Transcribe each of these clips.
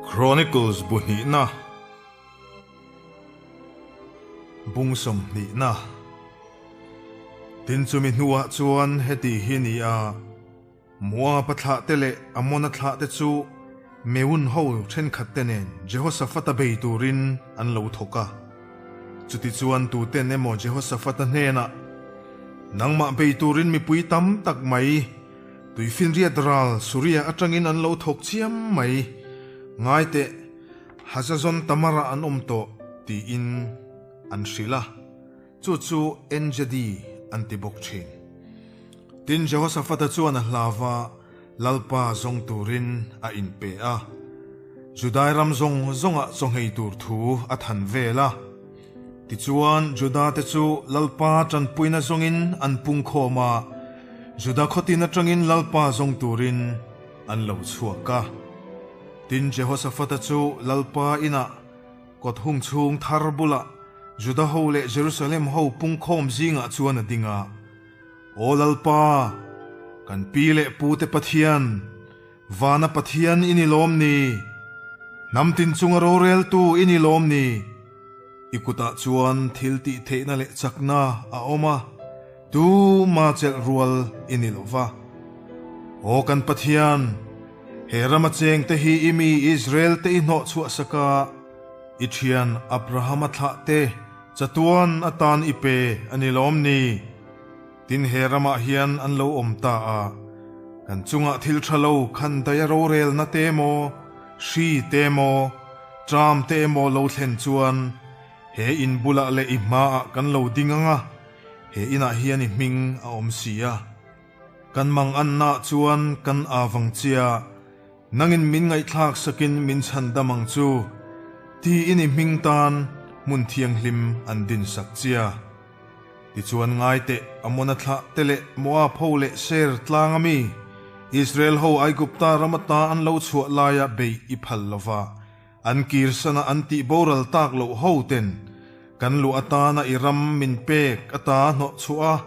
Chronicles bu hnihna bung sawmhnihna Tin chumi hnuah chuan heti hi ni a, Moab-a thlahte leh Ammon-a thlahte chu Meun ho thenkhatte nen Jehoshaphat-a bei turin an lo thawk a. Chutichuan tuten emaw Jehoshaphat-a hnenah, Nangmah bei turin mipui tam tak mai, Tuifinriat ral Suria atangin an lo thawk chiam mai, ngai teh, Hazazon Tamara an awm tawh, tiin an hrilh a. Chu chu Engedi an ti bawk thin. Tin, Jehoshaphat-a chuan a hlau va, Lalpa zawng turin a inpe a. Judai ram zawng zawngah chawnghei tur thu a than vel a. Tichuan, Juda-te chu Lalpa tanpuina zawngin an pungkhawm a, Juda khawtin atangin Lalpa zawng turin an lo chhuak a. Tin, Jehoshaphat-a chu Lalpa inah Kawt hung chhung thar bulah Juda ho leh Jerusalem ho pungkhawm zingah chuan a ding a, Aw Lalpa, kan pi leh pute Pathian, vana Pathian i ni lawm ni? Hnam tin chunga roreltu i ni lawm ni? I kutah chuan thil tih theihna leh chakna a awm a, tuma chelh rual i ni lo va. Aw kan Pathian, He rama chengte hi i mi Israel te i hnawh chhuah sak a, i thian Abrahama thlah te chatuan atan i pe a ni lawm ni? Tin he ramah hian an lo awm ta a, kan chungah thil tha lo khan daia rorelna te emaw, hri te emaw, tram te emaw lo thlen chuan he in bulah leh i hmaah kan lo ding ang a, he inah hian i hming a awm si a. Kan mang anna chuan kan avang chia, nangin min ngaihthlak sakin min chhan dam ang chu, tiin i hming tan hmun thianghlim an din sak chia. Tichuan ngai teh Amona thlah te leh Moab ho leh Seir tlang ami Israel ho Aigupta ram ata an lo chhuah laia beih i phal lova an kirsana an tih boral tak loh ho ten Kan luh atana i ram min pek ata hnawh chhuah a,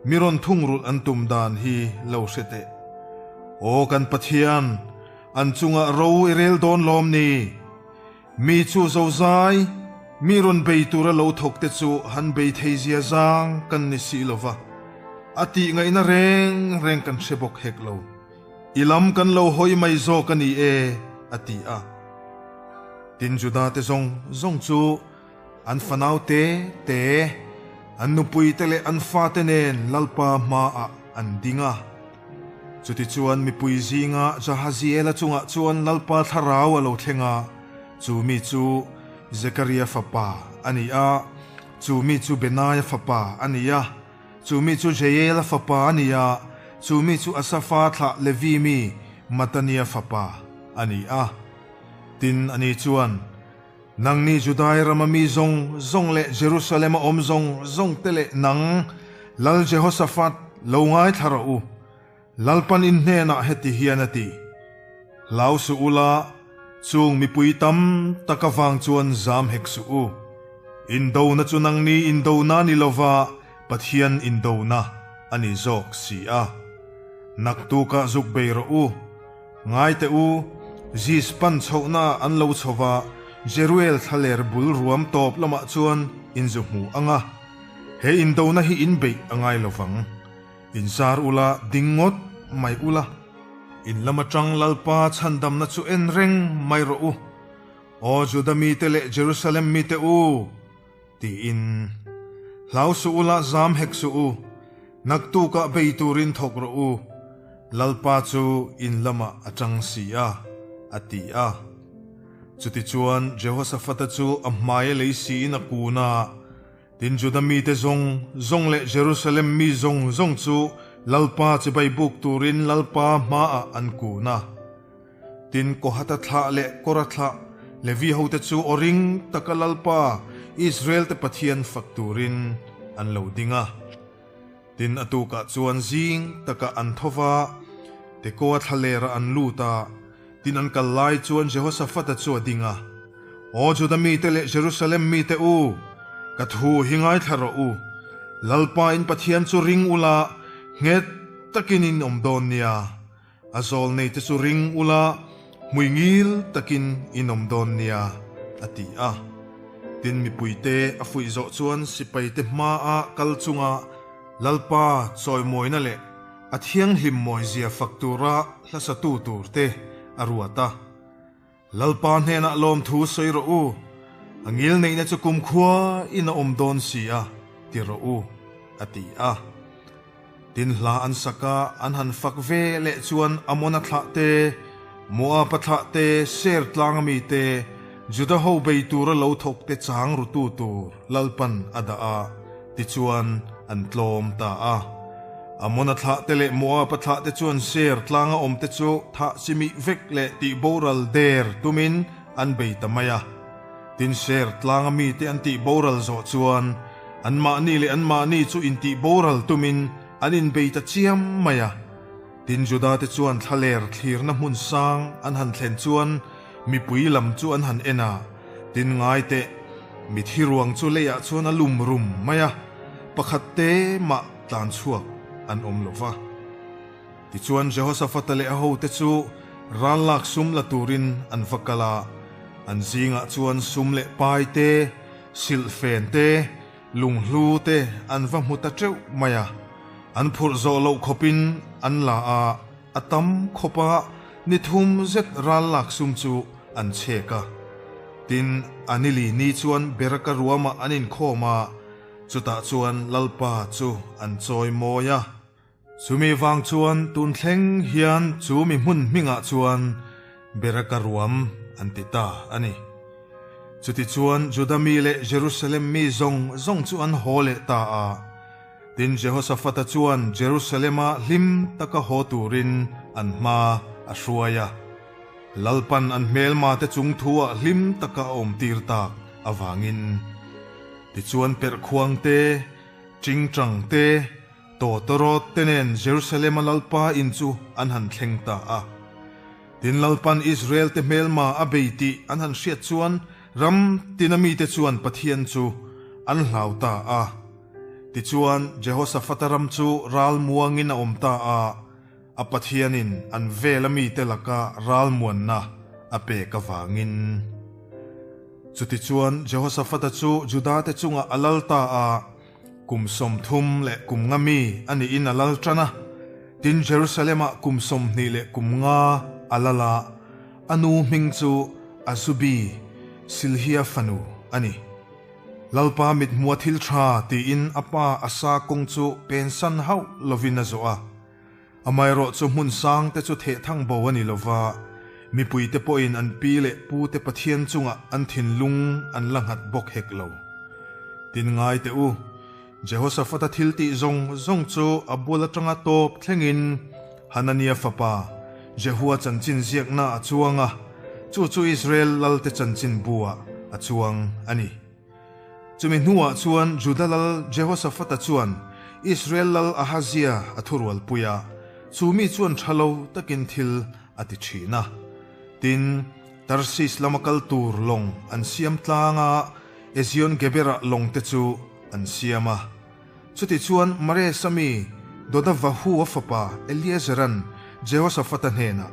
mi rawn thungrulh an tum dan hi lo hre teh. Aw kan Pathian, an chungah ro i rel dawn lawm ni? Mi chu zozai, mi rawn bei tura lo thawk te chu han bei thei zia zang kan ni si lo va, a tih ngaihna reng reng kan hre bawk hek lo. I lam kan lo hawi mai zawk a ni e, a ti a. Tin Juda te zawng zawng chu An fanau te te, an nupui te leh an fate nen Lalpa hmaah an ding a. Chutichuan mipui zinga Jahaziela chungah chuan Lalpa thlarau a lo thleng a, chu mi chu Zekaria fapa a ni a, chu mi chu Benaia fapa a ni a, chu mi chu Jeiela fapa a ni a, chu mi chu Asafa thlah Levi mi Matania fapa a ni a. Tin, ani chuan, Nangni Judai rama mi zawng zawng leh Jerusalem-a awm zawng zawngte leh nang, Lal Jehoshaphat, lo ngaithla rawh u. Lalpan in hnenah heti hian a ti, Hlau suh ula, chung mipui tam tak avang chuan zam hek suh u. Indona chu nangni indona ni lova Pathian indona a ni zawk si a. Naktukah zuk bei rawh u. Ngai teh u, Zis pan chhohna an lo chho va, Jeruel thlaler bul ruam tawp lamah chuan in zu hmu ang a. He indona hi in beih a ngai lo vang. In zar ula, ding ngawt mai ula. In lam atang Lalpa chhandamna chu en reng mai rawh u. Aw Juda mite leh Jerusalem mite u! Tiin, Hlau suh ula, zam hek suh u, naktukah bei turin thawk rawh u, Lalpa chu in lamah a tang si a, a ti a. Chutichuan Jehoshaphat-a chu a hmaia lei siin a kun a, tin Juda mite zawng zawng leh Jerusalem mi zawng zawng chu Lalpa chibai buk turin Lalpa hmaah an kun a. Tin, Kohata thlah leh Kora thlah Levi hote chu aw ring taka Lalpa, Israel-te Pathian fak turin an lo ding a. Tin, a tukah chuan zing takah an tho va, Tekoa thlalerah an lut a. Tin, an kal lai chuan Jehoshaphat-a chu a ding a, Aw Juda mite leh Jerusalem mite u, ka thu hi ngaithla rawh u. Lalpa in Pathian chu ring ula, nghet takin in awm dawn nia. A zawl nei te chu ring ula, Hmuingil takin in awm dawn nia, a ti a. Tin, mipuite a fuih zawh chuan sipaite hmaa kal chunga Lalpa chawimawina leh a thianghlim mawizia fak tura hlasatu turte a ruat a. Lalpa hnenah lawmthu sawi rawh u, a ngilneihna chu kumkhua in a awm dawn si a, ti rawh u, a ti a. Tin hla an sak a, an han fak ve leh chuan Amona thlah te, Moaba thlah te, Ser tlanga mi te, Juda ho bei tura lo thawk te chang rutu tur Lalpan a dah a, tichuan an tlawm ta a. Amona thlah te leh Moaba thlah te chuan Ser tlanga awm te chu thah chimih vek leh tih boral der tumin an bei ta mai a. Tin Ser tlanga mite an tih boral zawh chuan anmahni leh anmahni chu intih boral tumin an inbei ta chiam mai a. Tin Juda te chuan thlaler thlirna hmun sang an han thlen chuan mipui lam chu an han en a, tin ngai teh, mithi ruang chu leiah chuan a lum rum mai a, pakhat te mah tlan chhuak an awm lo va. Tichuan Jehoshaphat-a leh a hote chu ral lak sum la turin an va kal a, an zingah chuan sum leh pai te, silhfen te, lunghlu te an va hmu ta teuh mai a. An phurh zawh loh khawpin an la a, a tam khawp a, ni thum zet ral lak sum chu an chhek a. Tin, a nili ni chuan Beraka ruamah an inkhawm a, chutah chuan Lalpa chu an chawi mawi a. Chumi vang chuan tun thleng hian chu mi hmun hmingah chuan Beraka ruam an ti ta a ni. Chutichuan Juda mi leh Jerusalem mi zawng zawng chu an haw leh ta a. Tin Jehoshaphat-a chuan Jerusalem-a hlim taka haw turin an hma a hruai a. Lalpan an hmelmate chung thu-ah hlim taka a awmtir tak avangin. Tichuan perhkhuang te, tingtang te, Tawtawrawt te nen Jerusalem-a Lalpa in chu an han thleng ta a. Tin Lalpan Israel te hmelma a bei tih an han hriat chuan ram tina mite chuan Pathian chu an hlau ta a. Tichuan Jehoshaphat-a ram chu ral muangin a awm ta a, a Pathianin an vela mite laka ral muanna a pek avangin. Chutichuan Jehoshaphat-a chu Juda te chungah a lal ta a. Kum 30 leh kum nga mi a niin a lal tan a, tin Jerusalem-ah kum 20 leh kum nga a lal a, a nu hming chu Azubi, Silhia fanu a ni. Lalpa mithmua thil tha tiin a pa Asa kawng chu pensan hauh lovin a zawh a. Amaherawh chu hmun sang te chu thehthang bo a ni lova, mipuite pawhin an pi leh pu te Pathian chungah an thinlung an la nghat bawk hek lo. Tin ngai teh u, Jehoshaphat-a thil tih zawng zawng chu a bul atanga tawp thlengin Hanania fapa Jehua chanchin ziakna a chuang a, chu chu Israel lalte chanchin buah a chuang a ni. Chumi hnuah chuan Juda lal Jehoshaphat-a chuan Israel lal Ahazia a thurualpui a, chu mi chuan tha lo takin thil a ti thin a. Tin, Tarsis lama kal tur lawng an siam tlang a, Ezion-Geber-ah lawngte chu an siam a. Chutichuan Maresa mi Dodavahu-a fapa Eliezer-a'n Jehoshaphat-a hnenah,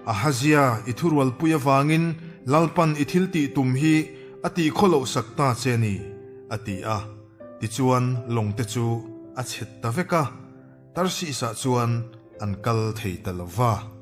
Ahazia, i thurualpui avangin Lalpan i thil tih tum hi a tih khaw loh sak ta che ni, a ti a. Tichuan lawngte chu a chhet ta vek a, Tarsisah chuan an kal thei ta lo va.